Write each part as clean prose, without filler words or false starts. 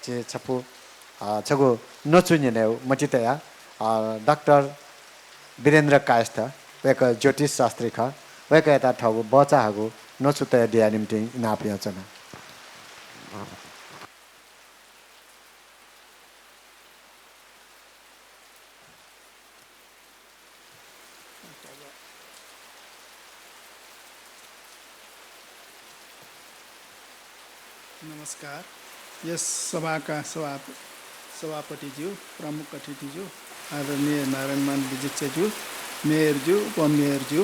제 छपु छगु नचुनिने मचितया doctor Birendra Kayastha वेक ज्योतिष शास्त्री ख वेक यता ठगु बचाहगु नचुतया दिया निम्ति नापिया छन् नमस्कार। यस सभाका सभापतिज्यू, प्रमुख अतिथिज्यू, आदरणीय नारायणमान विजितज्यू, मेयरज्यू, उपमेयरज्यू,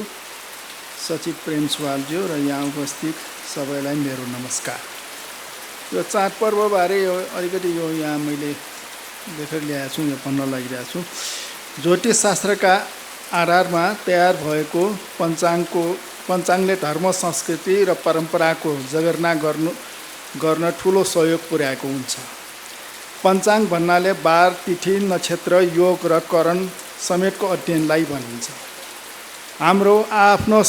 सचिव प्रेम सुवालज्यू र यहाँ उपस्थित सबैलाई मेरो नमस्कार। यो चाडपर्वबारे अलिकति यो यहाँ मैले लेखेर ल्याएको छु, यो पढ्न लागिरहेको छु। ज्योतिष शास्त्रका आधारमा तयार भएको पञ्चाङ्गले धर्म संस्कृति र परम्पराको जगेर्ना गर्न ठुलो सहयोग पुर्याएको हुन्छ। पञ्चाङ्ग भन्नाले बार, तिथि, नक्षत्र, योग र करण समेतको अध्ययनलाई भनिन्छ। हाम्रो आफ्नो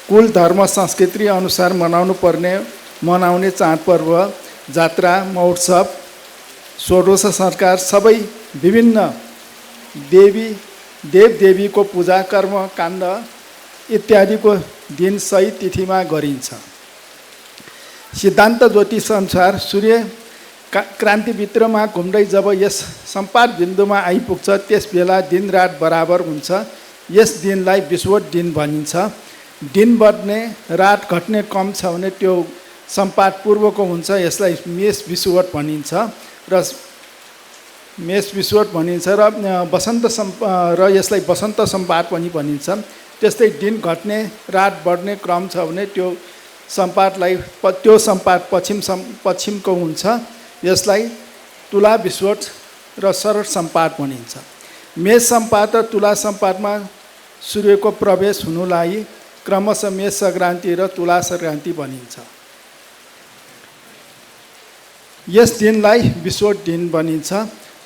कुल धर्म संस्कृति अनुसार मनाउने चाडपर्व, जात्रा, महोत्सव, षोडश संस्कार सबै विभिन्न देवदेवीको पूजा, कर्मकाण्ड इत्यादिको दिन सही तिथिमा गरिन्छ। सिद्धान्त ज्योतिष अनुसार सूर्य क्रान्तिभित्रमा घुम्दै जब यस सम्पात बिन्दुमा आइपुग्छ त्यस बेला दिन रात बराबर हुन्छ। यस दिनलाई विषुवत दिन भनिन्छ। दिन बढ्ने रात घट्ने कम छ भने त्यो सम्पात पूर्वको हुन्छ। यसलाई मेष विषुवत भनिन्छ र यसलाई वसन्त सम्पात पनि भनिन्छ। त्यस्तै दिन घट्ने रात बढ्ने क्रम छ भने त्यो सम्पात पश्चिमको हुन्छ। यसलाई तुला विषुवत र शरद सम्पात भनिन्छ। मेष सम्पात र तुला सम्पातमा सूर्यको प्रवेश हुनुलाई क्रमशः मेष संक्रान्ति र तुला संक्रान्ति भनिन्छ। यस दिनलाई विषुवत दिन भनिन्छ।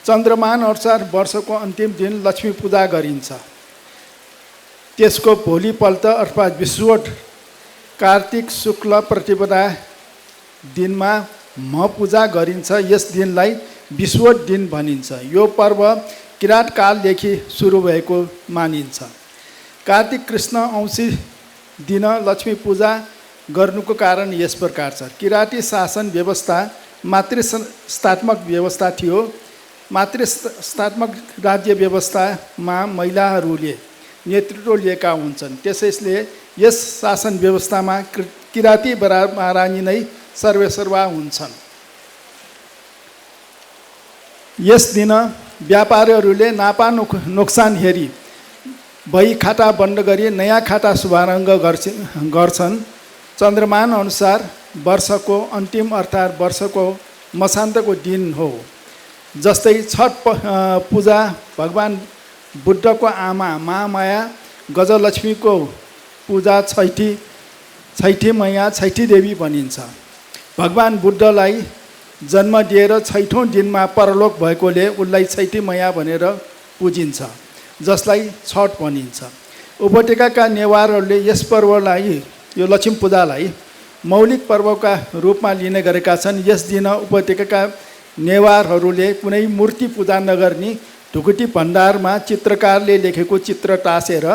चन्द्रमान अनुसार वर्षको अन्तिम दिन लक्ष्मी पूजा गरिन्छ। त्यसको भोलिपल्ट अर्थात् विषुवत कार्तिक शुक्ल प्रतिपदा दिनमा पूजा गरिन्छ। यस दिनलाई विषुवत दिन भनिन्छ। यो पर्व किराँत कालदेखि सुरु भएको मानिन्छ। कार्तिक कृष्ण औँसी दिन लक्ष्मी पूजा गर्नुको कारण यस प्रकार छ। किराँती शासन व्यवस्था मातृसत्तात्मक व्यवस्था थियो। मातृसत्तात्मक राज्य व्यवस्थामा महिलाहरूले नेतृत्व लिएका हुन्छन्। त्यसैले यस शासन व्यवस्थामा किराँती महारानी नै सर्वेसर्वा हुन्छन्। यस दिन व्यापारीहरूले नापा नोक्सान हेरी बही खाता बन्द गरी नयाँ खाता शुभारम्भ गर्छन्। चन्द्रमान अनुसार वर्षको अन्तिम अर्थात् वर्षको मसान्तको दिन हो। जस्तै छठ पूजा भगवान बुद्धको आमा महामाया गजलक्ष्मीको पूजा छैठी मैया छैठी देवी भनिन्छ। भगवान बुद्धलाई जन्म दिएर छैठौँ दिनमा परलोक भएकोले उनलाई छैठी मैया भनेर पूजिन्छ, जसलाई छठ भनिन्छ। उपत्यकाका नेवारहरूले यस पर्वलाई, यो लक्ष्मी पूजालाई मौलिक पर्वका रूपमा लिने गरेका छन्। यस दिन उपत्यकाका नेवारहरूले कुनै मूर्ति पूजा नगर्ने, ढुकुटी भण्डारमा चित्रकारले लेखेको चित्र टाँसेर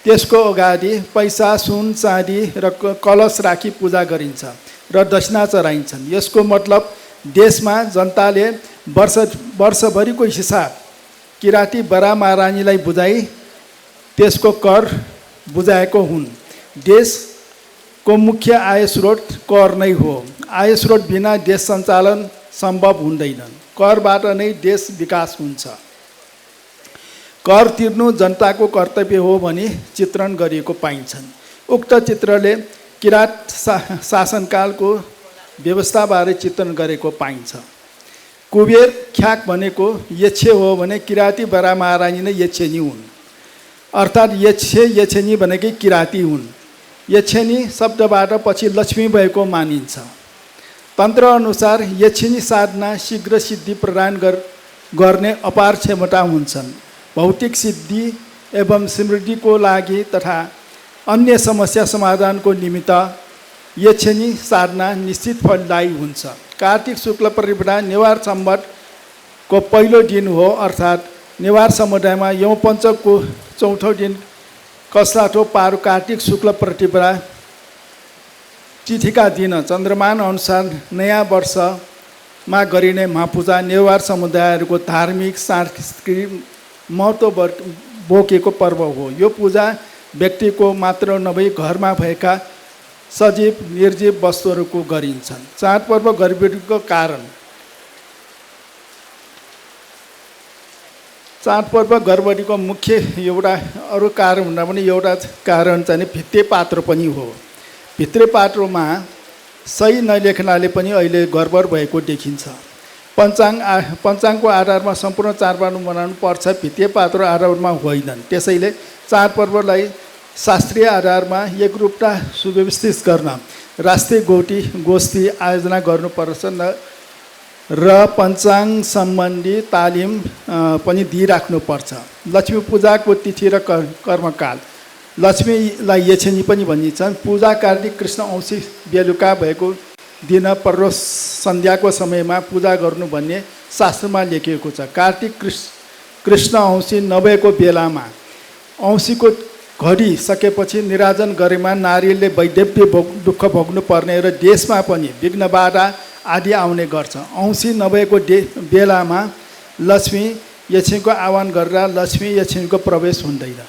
त्यसको अगाडि पैसा, सुन, चाँदी र कलश राखी पूजा गरिन्छ र दक्षिणा चढाइन्छन्। यसको मतलब देशमा जनताले वर्षभरिको हिसाब किराँती बडा महारानीलाई बुझाइ त्यसको कर बुझाएको हुन्। देशको मुख्य आय स्रोत कर नै हो। आय स्रोत बिना देश सञ्चालन सम्भव हुँदैन। करबाट नै देश विकास हुन्छ। कर तिर्नु जनताको कर्तव्य हो भनी चित्रण गरिएको पाइन्छन्। उक्त चित्रले किराँत शासनकालको व्यवस्थाबारे चित्रण गरेको पाइन्छ। कुबेर ख्याक भनेको यक्षे हो भने किराँती बडा महारानी नै यक्षिनी हुन्। अर्थात् यक्षिनी भनेकै किराँती हुन्। यक्षिनी शब्दबाट पछि लक्ष्मी भएको मानिन्छ। तन्त्र अनुसार यक्षिनी साधना शीघ्र सिद्धि प्रदान गर्ने अपार क्षमता हुन्छन्। भौतिक सिद्धि एवं समृद्धिको लागि तथा अन्य समस्या समाधानको निमित्त यक्षिनी साधना निश्चित फलदायी हुन्छ। कार्तिक शुक्ल प्रतिपदा नेवार सम्वतको पहिलो दिन हो, अर्थात् नेवार समुदायमा यौँ पञ्चकको चौथो दिन कसलाठो पारु कार्तिक शुक्ल प्रतिपदा तिथिका दिन चन्द्रमान अनुसार नयाँ वर्षमा गरिने महापूजा नेवार समुदायहरूको धार्मिक सांस्कृतिक महत्त्व बोकेको पर्व हो। यो पूजा व्यक्तिको मात्र नभई घरमा भएका सजीव निर्जीव वस्तुहरूको गरिन्छन्। चाडपर्व गरबडीको कारण चाडपर्व गरबडीको मुख्य एउटा अरू कारण भन्दा पनि एउटा कारण चाहिँ भित्ते पात्रो पनि हो। भित्रे पात्रोमा सही नलेख्नाले पनि अहिले गडबड भएको देखिन्छ। पञ्चाङ्गको आधारमा सम्पूर्ण चाडपर्व मनाउनु पर्छ, भित्ते पात्रो आधारमा होइनन्। त्यसैले चाडपर्वलाई शास्त्रीय आधारमा एकरूपता सुव्यवस्थित गर्न राष्ट्रिय गोष्ठी आयोजना गर्नुपर्छ र पञ्चाङ्ग सम्बन्धी तालिम पनि दिइराख्नुपर्छ। लक्ष्मी पूजाको तिथि र कर्मकाल लक्ष्मीलाई यक्षिणी पनि भनिन्छ। पूजा कार्तिक कृष्ण औँसी बेलुका भएको दिन पर्व सन्ध्याको समयमा पूजा गर्नु भन्ने शास्त्रमा लेखिएको छ। कार्तिक कृष्ण औँसी नभएको बेलामा औँसीको घडी सकेपछि निराजन गरेमा नारीले वैधव्य दुःख भोग्नु पर्ने र देशमा पनि विघ्न बाधा आदि आउने गर्छ। औँसी नभएको बेलामा लक्ष्मी यक्षिणीको आह्वान गरेर लक्ष्मी यक्षिणीको प्रवेश हुँदैन।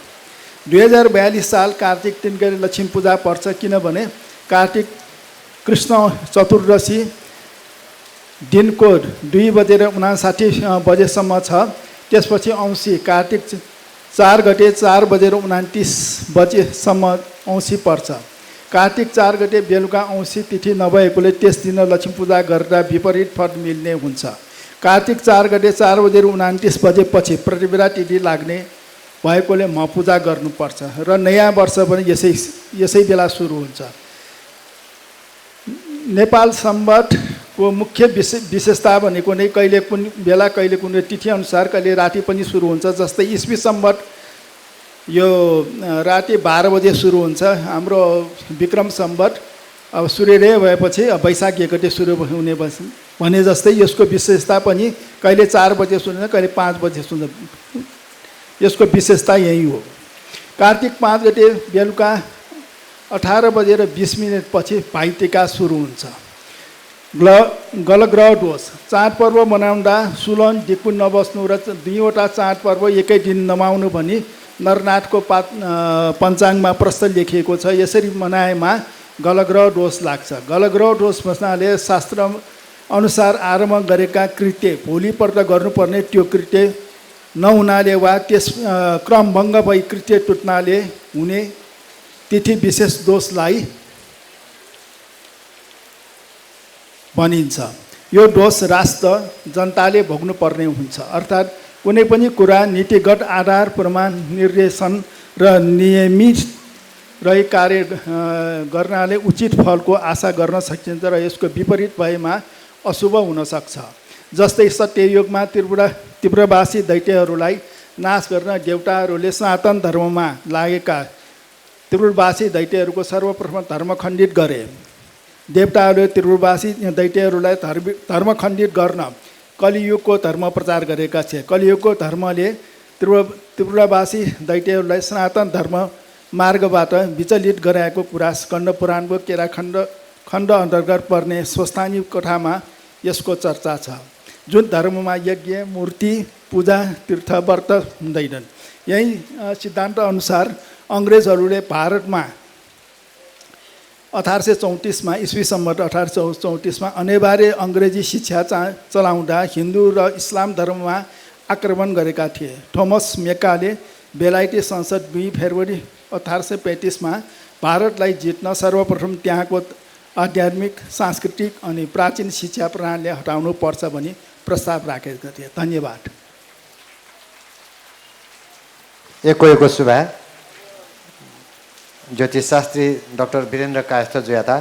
2042 साल कार्तिक 3 गते लक्ष्मी पूजा पर्छ, किनभने कार्तिक कृष्ण चतुर्दशी दिनको 2:59 बजेसम्म छ। त्यसपछि औँसी कार्तिक 4 गते 4:29 बजेसम्म औँसी पर्छ। कार्तिक 4 गते बेलुका औँसी तिथि नभएकोले त्यस दिन लक्ष्मी पूजा गर्दा विपरीत फल मिल्ने हुन्छ। कार्तिक 4 गते 4:29 बजेपछि प्रतिपदा तिथि लाग्ने भएकोले पूजा गर्नुपर्छ र नयाँ वर्ष पनि यसै बेला सुरु हुन्छ। नेपाल सम्वतको मुख्य विशेषता भनेको नै कहिले कुन बेला कहिले कुन तिथि अनुसार कहिले राति पनि सुरु हुन्छ। जस्तै इस्वी सम्वत यो राति 12 बजे सुरु हुन्छ। हाम्रो विक्रम सम्वत अब सूर्योदय भएपछि वैशाख 1 गते सुरु हुने भने जस्तै यसको विशेषता पनि कहिले 4 बजे सुरु हुन्छ, कहिले 5 बजे सुरु हुन्छ। यसको विशेषता यही हो। कार्तिक 5 गते बेलुका 18:20 पछि भाइटिका सुरु हुन्छ। गलग्रह दोष चाडपर्व मनाउँदा सुलन दिक्कु नबस्नु र 2वटा चाडपर्व एकै दिन नमाउनु भनी नरनाथको पञ्चाङ्गमा प्रस्ताव लेखिएको छ। यसरी मनाएमा गलग्रह दोष लाग्छ। गलग्रह दोष बस्नाले शास्त्र अनुसार आरम्भ गरेका कृत्य भोलिपल्ट गर्नुपर्ने त्यो कृत्य नहुनाले वा त्यस क्रमभङ्ग भई कृत्य टुट्नाले हुने तिथि विशेष दोषलाई भनिन्छ। यो दोष राष्ट्र जनताले भोग्नुपर्ने हुन्छ। अर्थात् कुनै पनि कुरा नीतिगत आधार प्रमाण निर्देशन र नियमित रही कार्य गर्नाले उचित फलको आशा गर्न सकिन्छ र यसको विपरीत भएमा अशुभ हुन सक्छ। जस्तै सत्ययुगमा तीव्रवासी दैत्यहरूलाई नाश गर्न देवताहरूले सनातन धर्ममा लागेका तीव्रवासी दैत्यहरूको सर्वप्रथम धर्म खण्डित गरे। देवताहरूले तीव्रवासी दैत्यहरूलाई धर्मखण्डित गर्न कलियुगको धर्म प्रचार गरेका छे। कलियुगको धर्मले तीव्रवासी दैत्यहरूलाई सनातन धर्म मार्गबाट विचलित गराएको कुरा स्कन्द पुराणको केरा खण्ड अन्तर्गत पर्ने स्वस्थानी कथामा यसको चर्चा छ। जुन धर्ममा यज्ञ मूर्ति पूजा तीर्थ व्रत हुँदैनन्। यही सिद्धान्त अनुसार अङ्ग्रेजहरूले भारतमा 1834 इस्वी सम्वत 1834 अनिवार्य अङ्ग्रेजी शिक्षा चलाउँदा हिन्दू र इस्लाम धर्ममा आक्रमण गरेका थिए। थोमस मेकाले बेलायती संसद 2 फेब्रुअरी 1835 भारतलाई जित्न सर्वप्रथम त्यहाँको आध्यात्मिक सांस्कृतिक अनि प्राचीन शिक्षा प्रणाली हटाउनु पर्छ भनी प्रस्ताव राखेका थिए। धन्यवाद। एको शुभ ज्योतिषशास्त्री डाक्टर वीरेन्द्र कायस्थ जो था